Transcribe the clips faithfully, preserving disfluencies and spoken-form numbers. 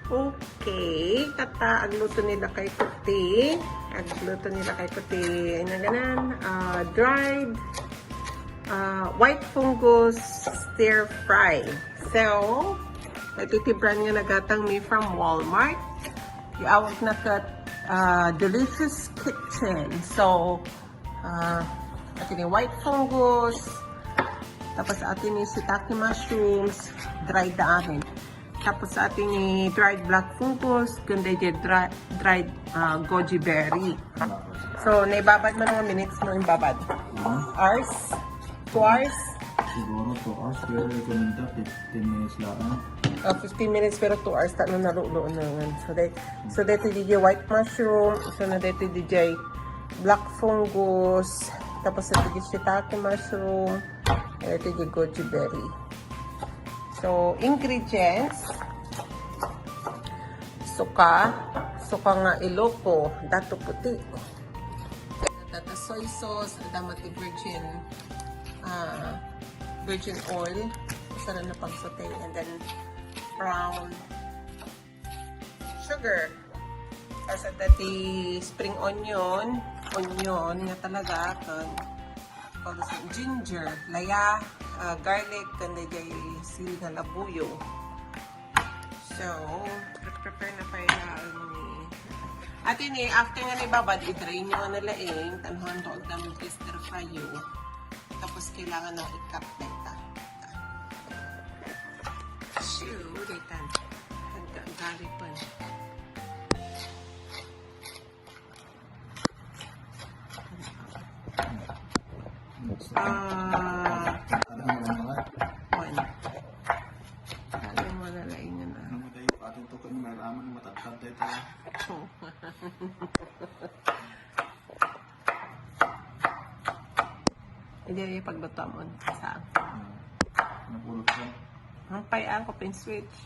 Okay, kata agluto ni lakay ko ti, agluto ni lakay ko ti, ano ganan, ah, dried, ah, white fungus stir fry. So, iti ti brand nga nagatangmi from Walmart. Iawagna ket, ah, Delicious Kitchen. So, ah, iti ni white fungus, tapos iti ni shiitake mushrooms, dried da amin. Tapos iti ni dried black fungus, kundi di dri-, dried, ah, goji berry. So, naibabad mo nga minutes mo imbabad? Hours? Two hours? Siguro two hours, pero recommend da fifteen minutes lang. Ah, fifteen minutes, pero two hours ta no nalulo na nga. So, that, so, dito di white mushroom, so, na dito di black fungus, tapos ito di shiitake mushroom, and ito di goji berry. So, ingredients, suka, suka nga Ilocos, dato puti. Data soy sauce, adda met ti virgin, ah, virgin oil, saan na pagsaute, and then brown sugar. Tapos adda ti spring onion, onion nga talaga, ken, call this one, ginger, laya, ah, garlic, ken daydiay sili nga labuyo. So, prepare na pay na ni. Iti ni, after nga naibabad, i-drain nyo nga nalaing, ta no, hanto agdam stir fry yo. Tapos kailangan na i-cut dayta. Shoo, dayta. Agga-, aggalipon. Ah, kuan. Ano mo na laingan na? Ano mo tayo? Ating tukod na may raman, matatag tayo tayo. Oo. Hindi, yung pagluto mo. Saan? Hmm. Napulot ko. Ang pay-an ko pin switch.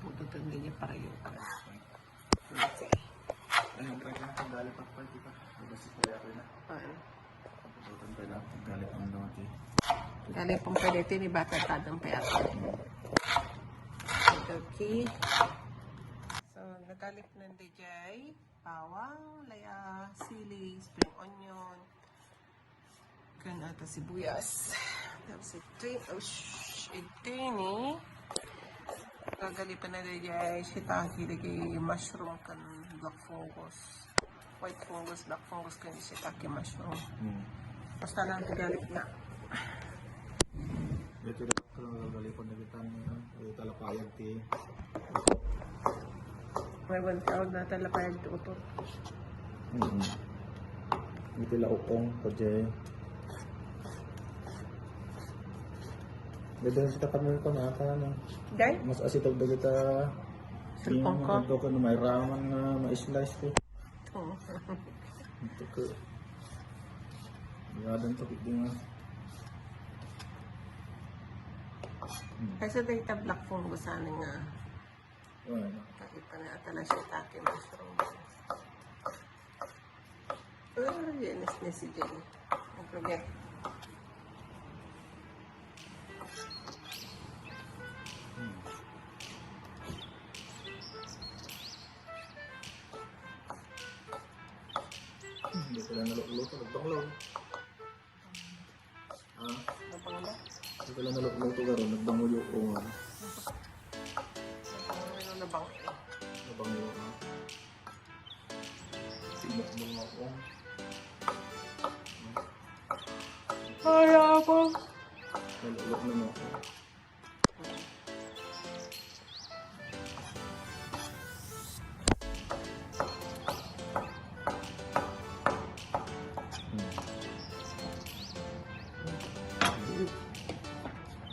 Puto tanggal niya para yung. Okay. Ay, ang pwede na itong lollipop pa, di ba? Di ba si Kuya ko na? Ano? Puto tanggal na itong lollipop na ito. Lollipop pa dito, ni bata tadang pa yata. Okay. So, nagalip ng D J. Bawang, laya, sili, spring onion. Ken ata sibuyas. Tapos ito, oh, sh-, ito ni. Gagalipan na daydiay shiitake, daydiay mushroom ken black fungus. White fungus, black fungus ken shiitake mushroom. Hmm. Basta lang galip na. Ito na, gagalipan na kita ni, ano, eh, talapayag ti. May one tawag na talapayag ti utot. Mm-mm. Iti la ukong, pwede. Pwede na sa kami ko na ata, ano. Dai? Mas asitog na kita. Cellphone ko. Ito ko na may raman na ma-slice ko. Oo. Ito ko. Yadan to, pwede nga. Hmm. Kasi dahil ta black fungus sana nga. Wala na. Nakita na ata na shiitake mushroom. Ah, yan is ni si Jay. Ang problema. Hmm. Hindi ko lang naluto, nagbanglaw. Ah. Nabangla. Hindi ko lang naluto, pero nagbanglaw yung, oh, ano. Nabangla, nabangla. Nabanglaw, ah. Sinok mo nga, oh. Wala pa. Naluto na mo, oh.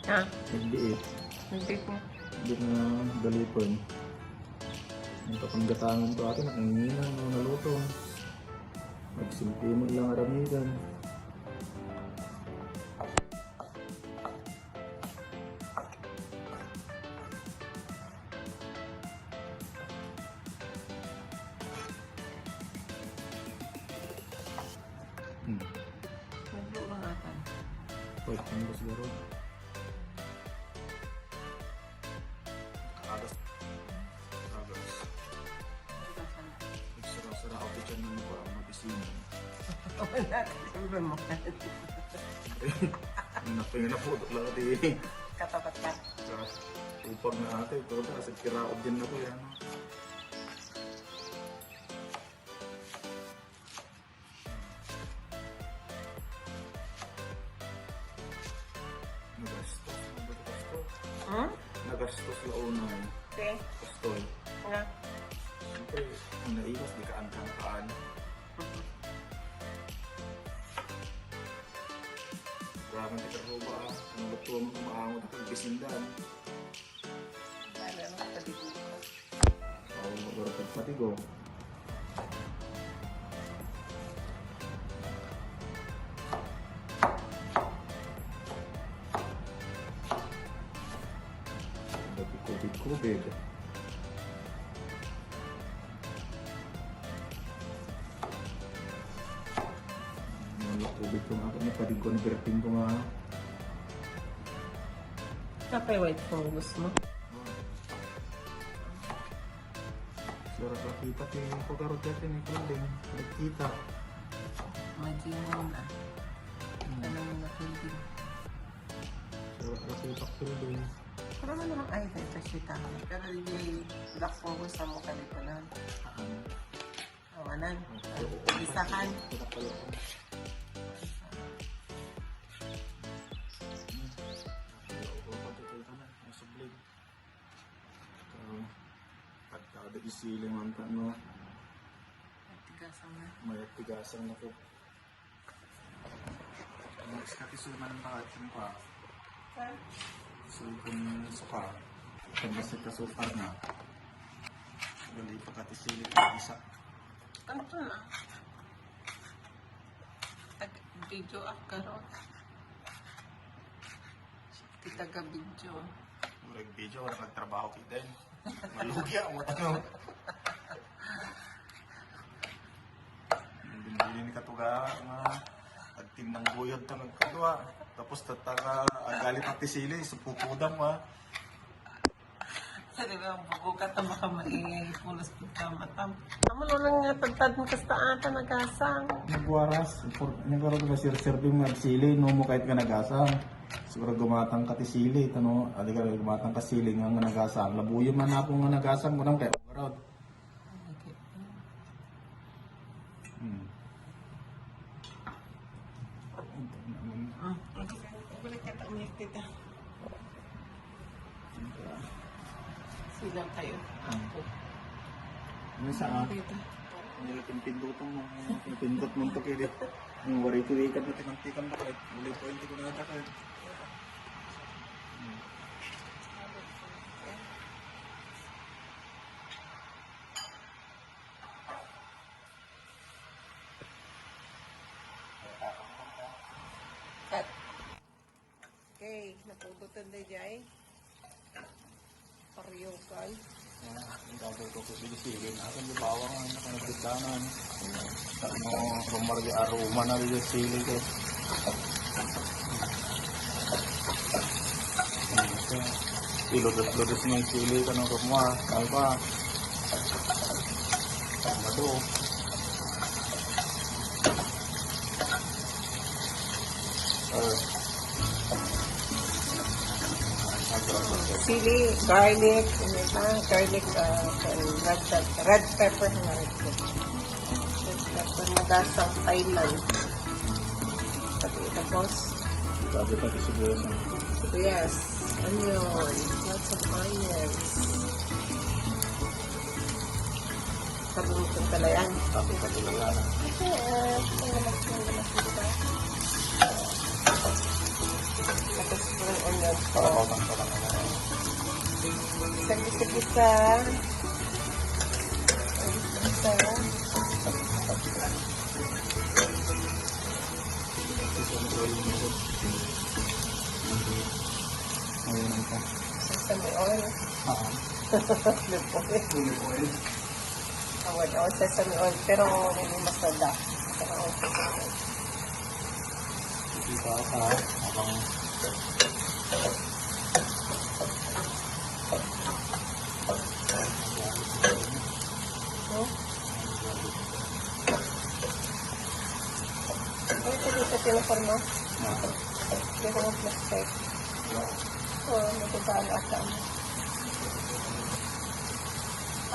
Ha? Nagdiit. Nagdiit mo. Hindi na galipon. Ang kapanggatangan ko atin, ang ingina, mga naluto. Magsimple mo ilang aramidan. Wait, ano ba siguro? Agas. Agas. Nagsara-sara ako dyan ng mga mabisino. Wala ka, sabi mo. Ang napinga na po, lang di. Katapat ka. Sa upag na ate, ito na, sa kiraod din na po yan. Nagastos, nagastos. Hmm? Nagastos la unay. Okay. Kastoy. Nga. Siyempre, ang naiwas, di ka angkan-angkan. Grabe ang tikar ho ba, ah. Ang luto mo, maangot ang bisindan. Ano, ano, sabi ko. Oo, magurapag pati ko. Dati covid, covid. Wala covid ko nga, ano, pati ko, naberting ko nga. Kapay white fungus mo? Sira ka kita ti pagaro dati ni Claudine. Nagkita. Imagine mo na. Hmm. Ano mo na Claudine? Sira ka kita Claudine. Pero ano naman, ay, ito, ito, sita. Pero hindi, black fungus sa mukha dito na. Ah. Awanan. Isakan. Pagkada isili man ta, no? Tigasang na. May tigasang na po. Ang iskatisuman pa, sumpa. Ha? Sulpon yung suka. Ang basta kasukar na. Dali pagkatisili ka isa. Ano to na? Tag-video ak karon. Ti taga-video. Murag video, wala nagtrabaho kita, eh. Malugi ako, ano? Ang binili ni Katuga, nga agtindang guyod ta nagkadua. Tapos tataga, agali pati sili, supukudam, ha? Sabi ba, ang bugo ka, tama ka maingay, pulos ka, matam. Amo lang nga, tagtad mo kasta ata, nagasang. Nagwaras, for, nagkaroon ka, sir, sir, yung nagsili, no mo kahit ka nagasang. Siguro gumatang ka ti sili, tano, adi ka gumatang ka sili nga, nga nagasang. Labuyo man ako nga nagasang, kunam kay overall. Okay. Hmm. Ito naman. Ah, okay. Balik ka, umiyak kita. Silang kayo. Ah. Ako. Ano sa, ah? Kita. Nila pindutan mo. Pinindot mo ito, kaya di. Yung wari ko, ikat na tinantikan na kayo. Muli po, hindi ko na natakay. Hmm. Cut. Okay, napugutan na jay. Paryokan. Ah, ang gagawin ko, sige, sige. Akin yung bawang ang nakanagdanan. Ano, rumar di aroma na rin yung sili ko. Iludos-ludos mo yung sili, ano, rumar. Ano pa? Mado. Sili, garlic, ano pa? Garlic, ah, red pep-, red pepper, red pepper. Red pepper, nagasang Thailand. Tapos, tapos, sabi pati sibuyas, ah. Sibuyas, onion, lots of onions. Sabi mo itong kalayan. Sabi ka tinangalan. Yes. Ang lamas, ang lamas, di ba? Tapos, ang onion ko. Para mautang ka lang, ano. Sa gisa-gisa. Sa gisa-gisa. Sesame oil mo. Ayun ang pa. Sesame oil. Ah. Olive oil. Olive oil. Awan, oh, sesame oil. Pero hindi masada. Pero okay. Hindi pa, ah. Hmm? Ay, ito dito, pinaporma. Hindi ko mag-plastic. Oo, matibaan ata.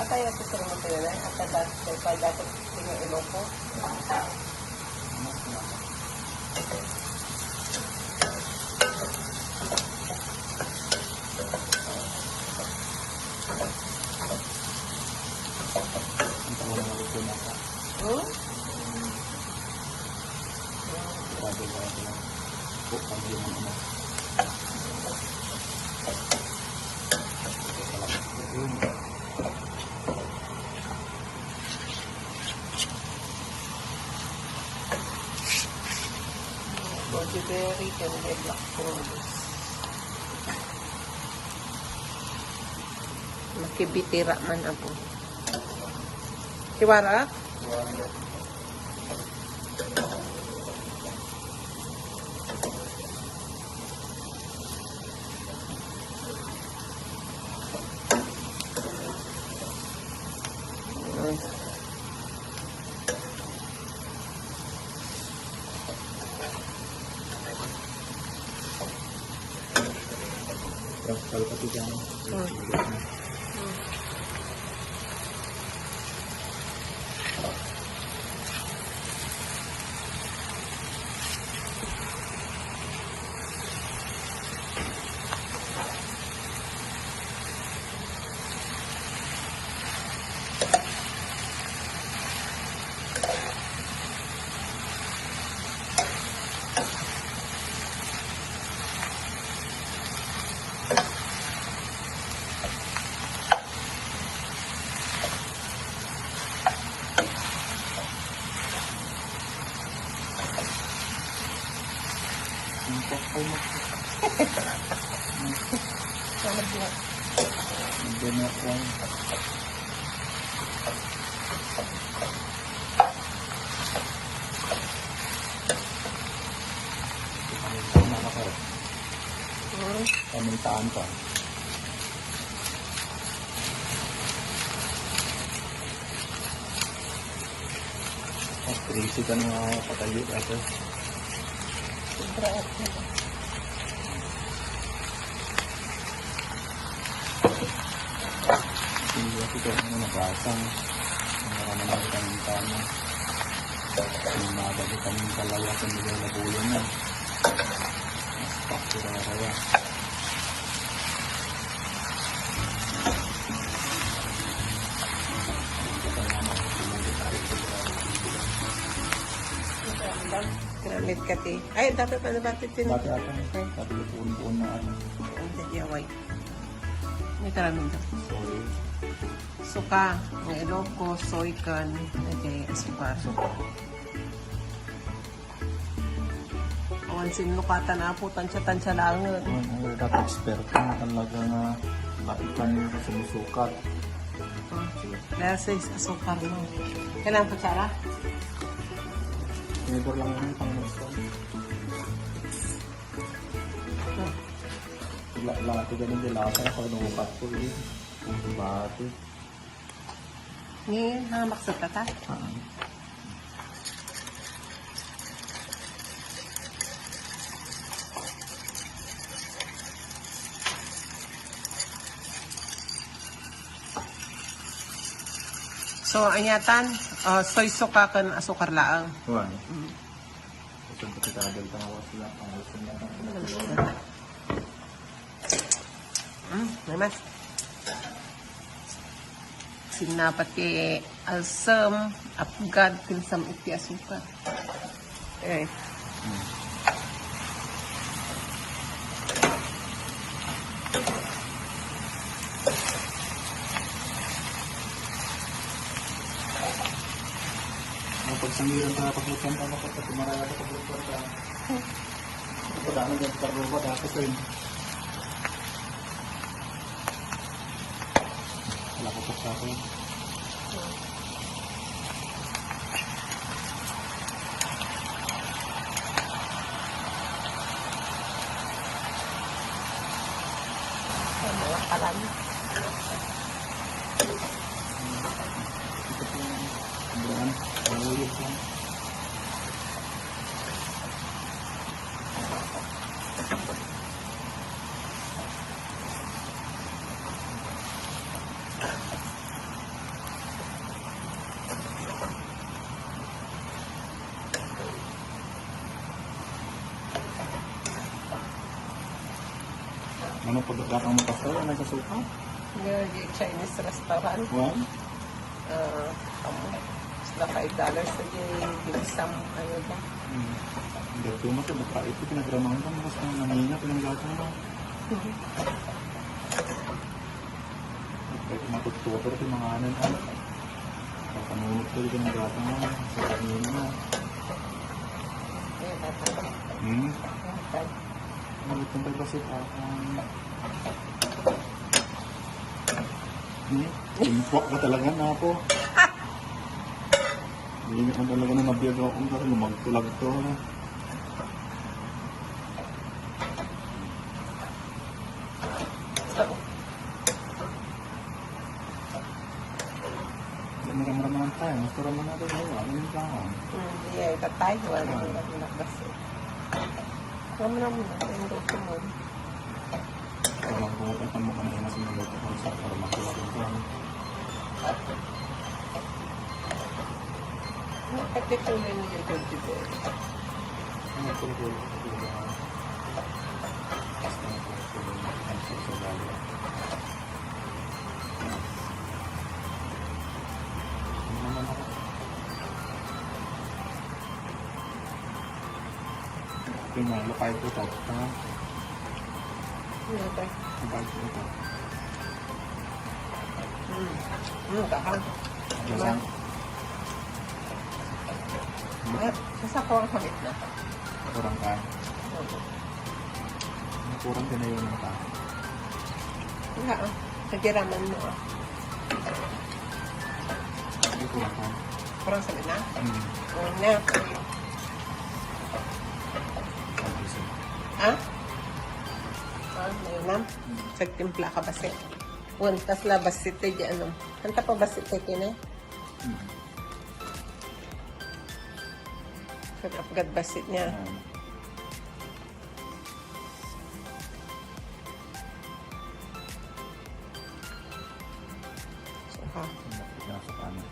Atay, ito sa mga pinanay. At dapat, dapat, dapat, Iloko. Ang tawa ng ulo ko na. Hmm? Grabe, grabe lang. Po, pag yung ano. Goji berry ken black olives. Makibitira man ako. Siwara? Tapos kalapati dyan. Hmm. Hmm. Ang pokpok mo. Salad nga. Ang ganyan ko. Pamintaan pa. Crazy ka na nga patayo, ate. Sobra ako. Hindi kasi kaya ano, nabasang. Ang marami na kitang tama. Ang mabag itang kalawa sa nila na buyan na. Pakiraraya. Kinamit ka, ti. Ay, dapat pala, dapat tin- Dati ata, eh, sabi ko, puon-puon na ano. Ang yaway. May karaming ka. Sorry. Suka, ang Iloko, soy can, lagay asukar. Suka. Awan sinlukatan, apo, tansya-tansya lang. Ano, ano, dapat eksperto na talaga nga maikan yung sumusukat. Oh, sige. Kaya sa is-, asukar mo. Kailangan kutsara? Flavor lang yun, pang gusto. Oh. La-, lati ganun din lasa pag namukat ko, eh. Bati. Ni, nangamaksa ta ta? Ah. So, aniatan, ah, soy suka ken asukar laeng. Wan. Mm. Gusto ko kita, dahil tama ko sila, ang gusto niya, ang gusto niya. Mm, may mas. Sinnapat ti alsem, apgad, ken sam-it ti asukar. Eh. Ang pagsangiran ka, paglutuan ka, kapag maraya ka, paglutuan ka. Pagdami ng karuba, dapat rin. Wala ko pa sa akin. Ano pagkakataon mo, Pastor? Ano sa suka? Nga, di Chinese restaurant. Well? Ah, amo. Sila five dollars sa di ginsam, ano ba? Hmm. Ang gato mo, sa baka ito, pinagramahan ka, mas ang nangina, pinanggata mo. Mhm. Ay, matututo, ito, mga ano, ano. Papanunod ko, ito, pinanggata mo, sa kanina. Ayan, tatay. Hmm? Ayan, tatay. Ano itong pagbasit, ah? Um, hmm? Timpuak ba talaga na ako? Hindi na talaga na mabiyag ako kung kasi lumagto-lagto na. Hindi, maramdaman tayo. Mas maramdaman natin tayo. Ano yung tao? Hmm, iya, itatay. Wala na, wala na, basta. Maramdaman na, yung gusto mo. Parang kung ano mo kanina sa mga luto ko sa para makuha rin ko, ano? Pati po yun yung twenty-four. Ano po yung twenty-four? Basta yung twenty-four, ang sa ugali. Ano naman ako? Ito yung mga lokal ko, top, ha? Ano ba? Lokal ko ito. Hmm. Hmm, tahan. Diyan. Ah, sasako ang hamit na. Kurang ka? Oo. Kurang ka na yun ang tao. Wala, ah. Kagiraman mo, ah. Hindi, kurang ka. Kurang sa gitna? Hmm. Kurang na. Thank you, sir. Ha? Ah, mayroon na. Hmm. Sagtimpla ka basit. Wan, tas la basit tayo di ano. Anta pa basit tayo kine? Hmm. Sagapgad basit niya. Hmm. So, ha? Nasa kanan.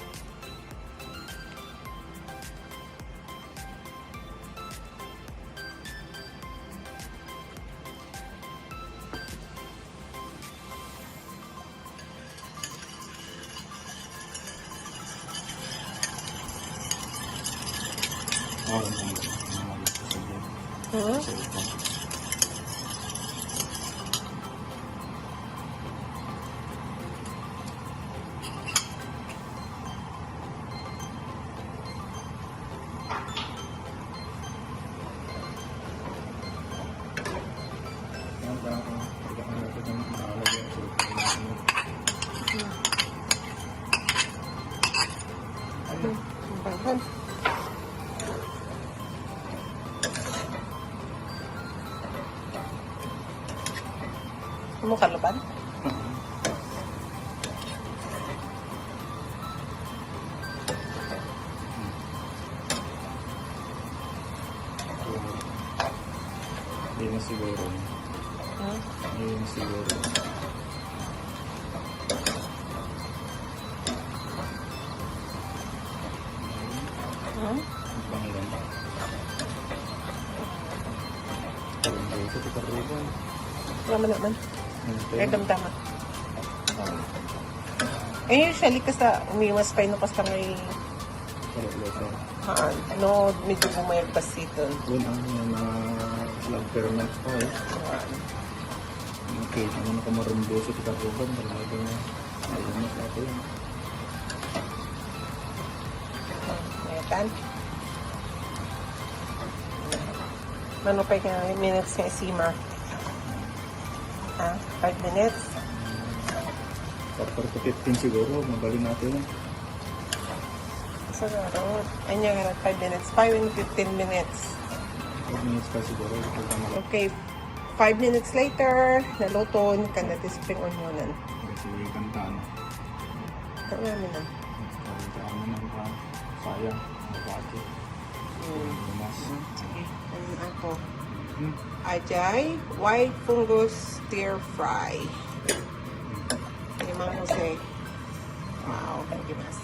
Hmm? Amo kaluban? Hindi na siguro. Hmm? Hindi na siguro. Hmm? Ang panglan. Parang dito, ito pa rin. Wala man naman. Hindi. Ay, damdama. Ah. Eh, usually, kasi umiwas pa yun, kasi may Wala, wala pa. Haan. No, medyo bumayag pa siton. Yun ang mga nag-ferment pa, eh. Haan. Okay, ano na ka marumbo sa pitarugan, talaga na. Ayun na sa atin. Ayan. Mano pa yung minutes nga simmer? Ha? Five minutes? After to fifteen siguro, magaling natin. Siguro. Anya nga, five minutes. Five and fifteen minutes. Five minutes pa siguro. Okay. Five minutes later, naluto, kanda ti spring onionan. Kasi kanta, no? Kami na. Kanta, ano, nang sayang. Mabati. Mm. Mas. Mm, sige. Ano ako? Hmm? Ajay, white fungus stir fry. Ni Mang Jose. Wow, thank you, Mas.